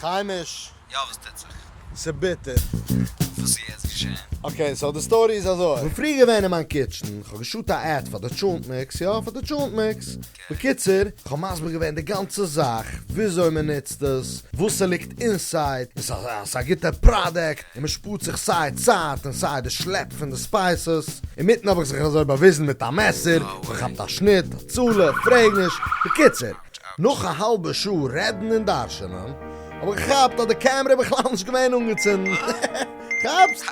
חיימיש. יא וואס טוט זיך? ס'ביטער. וואס איז יעצט געשען? okay, so די story איז אזוי. כ'בין פריער געווען אין מיין kitchen, כ'האב געשאט א ad פאר די טשולנט mix, יא פאר די טשולנט mix. בקיצור, כ'האב מסביר געווען די גאנצע זאך, וויאזוי מ'נוצט עס, וואס ס'ליגט inside, און ס'איז א גוטע product, און מ'שפארט זיך סיי צייט און סיי די שלעפ פון די spices. אינמיטן האב איך זיך אזוי באוויזן מיט א מעסער, געכאפט א שניט, הצלה, פרעג נישט. בקיצור, נאך א האלבע שעה רעדן און דרש'נען, האב איך געכאפט אז די קעמרע איז בכלל נישט געווען אנגעצינדן. כאפסט?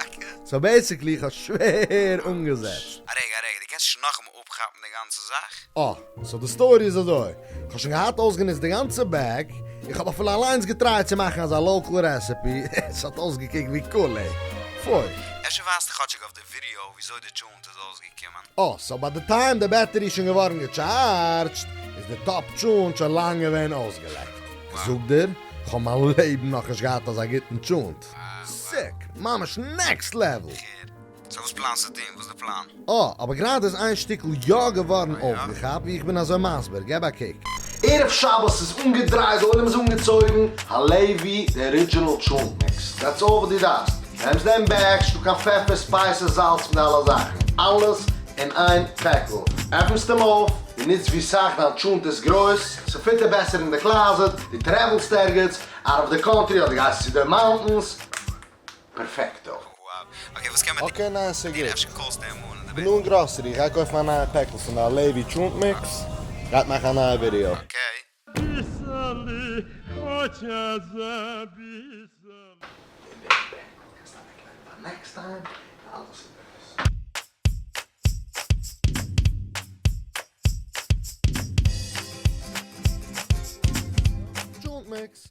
so basically איך האב שווער אנגעזעצט. א רגע א רגע, דו קענסט נישט נאכאמאל אפכאפן די גאנצע זאך? אה, so די story איז אזוי, איך האב שוין געהאט אויסגענוצט די גאנצע bag, איך האב אפילו אליינס געטרייט צו מאכן אזא local recipe, עס האט אויסגעקוקט ווי קולע. פוי. אפשר ווייזטו כאטשיג אויף די ווידיאו וויאזוי די טשולנט איז אויסגעקומען? אה, so ביי די time די battery איז שוין געווארן געטשארדזשט, איז די טאפ טשולנט שוין לאנג געווען אויסגעלעקט. כ'זאג דיר, כ'האב מיין לעבן נאכנישט געהאט אזא גוטן טשולנט. sick! ממש next level! so וואס פלאנסטו טון? וואס איז די פלאן? אה, אבער גראדע איז איין שטיקל יא געווארן אויפגעכאפט ווי איך בין אזוי מסביר, געב א קוק. ערב שבת איז אנגעדרייט, די עולם איז אנגעצויגן, הלוי די original טשולנט mix, that's all וואס דו דארפסט, נעמסט דעם bag, ס'דא קיין פעפער, spices, זאלץ מיט די אלע זאכן, אלעס אין איין פעקל, עפנסט אים אויף, דו נוצט ווי סאך דיין טשולנט איז גרויס, ס'פיט דיר בעסער אין די closet, דו טרעוולסט ערגעץ, out of the country אדער גייסט צו די mountains, פערפעקטא. okay וואס קען מען okay ניין ס'איז טון? גוט. אפשר קאלסטו אים אן און כ'בין דא אין גראסערי, איך גיי קויפן א נייע פעקל פון די הלוי טשולנט mix, גייט מאכן א נייע ווידיאו. okay. קענסט אוועקלייגן פאר next time און אלעס איז בעסער. טשולנט mix.